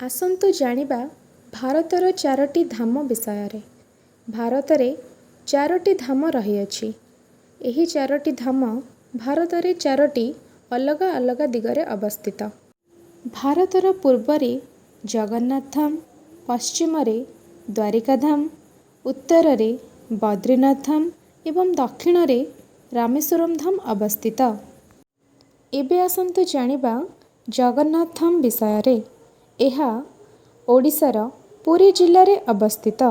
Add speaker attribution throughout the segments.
Speaker 1: ଆସନ୍ତୁ ଜାଣିବା ଭାରତର ଚାରୋଟି ଧାମ ବିଷୟରେ। ଭାରତରେ ଚାରୋଟି ଧାମ ରହିଅଛି। ଏହି ଚାରୋଟି ଧାମ ଭାରତରେ ଚାରୋଟି ଅଲଗା ଅଲଗା ଦିଗରେ ଅବସ୍ଥିତ। ଭାରତର ପୂର୍ବରେ ଜଗନ୍ନାଥ ଧାମ, ପଶ୍ଚିମରେ ଦ୍ୱାରିକା ଧାମ, ଉତ୍ତରରେ ବଦ୍ରିନାଥ ଧାମ ଏବଂ ଦକ୍ଷିଣରେ ରାମେଶ୍ୱରମ ଧାମ ଅବସ୍ଥିତ। ଏବେ ଆସନ୍ତୁ ଜାଣିବା ଜଗନ୍ନାଥ ଧାମ ବିଷୟରେ। ଏହା ଓଡ଼ିଶାର ପୁରୀ ଜିଲ୍ଲାରେ ଅବସ୍ଥିତ।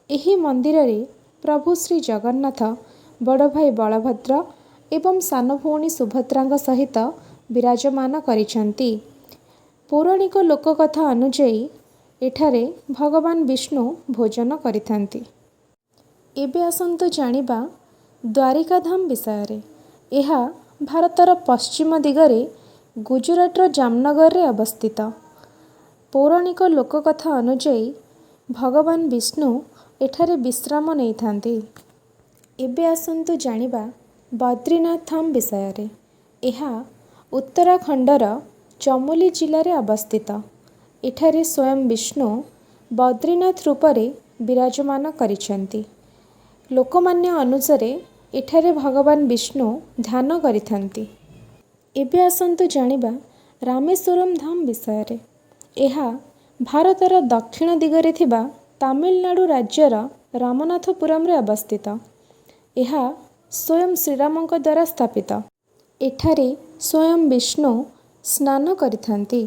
Speaker 1: ଏହି ମନ୍ଦିରରେ ପ୍ରଭୁ ଶ୍ରୀ ଜଗନ୍ନାଥ ବଡ଼ ଭାଇ ବଳଭଦ୍ର ଏବଂ ସାନ ଭଉଣୀ ସୁଭଦ୍ରାଙ୍କ ସହିତ ବିରାଜମାନ କରିଛନ୍ତି। ପୌରାଣିକ ଲୋକକଥା ଅନୁଯାୟୀ ଏଠାରେ ଭଗବାନ ବିଷ୍ଣୁ ଭୋଜନ କରିଥାନ୍ତି। ଏବେ ଆସନ୍ତୁ ଜାଣିବା ଦ୍ୱାରିକା ଧାମ ବିଷୟରେ। ଏହା ଭାରତର ପଶ୍ଚିମ ଦିଗରେ ଗୁଜୁରାଟର ଜାମନଗରରେ ଅବସ୍ଥିତ। ପୌରାଣିକ ଲୋକକଥା ଅନୁଯାୟୀ ଭଗବାନ ବିଷ୍ଣୁ ଏଠାରେ ବିଶ୍ରାମ ନେଇଥାନ୍ତି। ଏବେ ଆସନ୍ତୁ ଜାଣିବା ବଦ୍ରିନାଥ ଧାମ ବିଷୟରେ। ଏହା ଉତ୍ତରାଖଣ୍ଡର ଚମୋଲି ଜିଲ୍ଲାରେ ଅବସ୍ଥିତ। ଏଠାରେ ସ୍ୱୟଂ ବିଷ୍ଣୁ ବଦ୍ରିନାଥ ରୂପରେ ବିରାଜମାନ କରିଛନ୍ତି। ଲୋକମାନ୍ୟ ଅନୁସାରେ ଏଠାରେ ଭଗବାନ ବିଷ୍ଣୁ ଧ୍ୟାନ କରିଥାନ୍ତି। ଏବେ ଆସନ୍ତୁ ଜାଣିବା ରାମେଶ୍ୱରମ ଧାମ ବିଷୟରେ। ଏହା ଭାରତର ଦକ୍ଷିଣ ଦିଗରେ ଥିବା ତାମିଲନାଡ଼ୁ ରାଜ୍ୟର ରାମନାଥପୁରମରେ ଅବସ୍ଥିତ। ଏହା ସ୍ୱୟଂ ଶ୍ରୀରାମଙ୍କ ଦ୍ୱାରା ସ୍ଥାପିତ। ଏଠାରେ ସ୍ୱୟଂ ବିଷ୍ଣୁ ସ୍ନାନ କରିଥାନ୍ତି।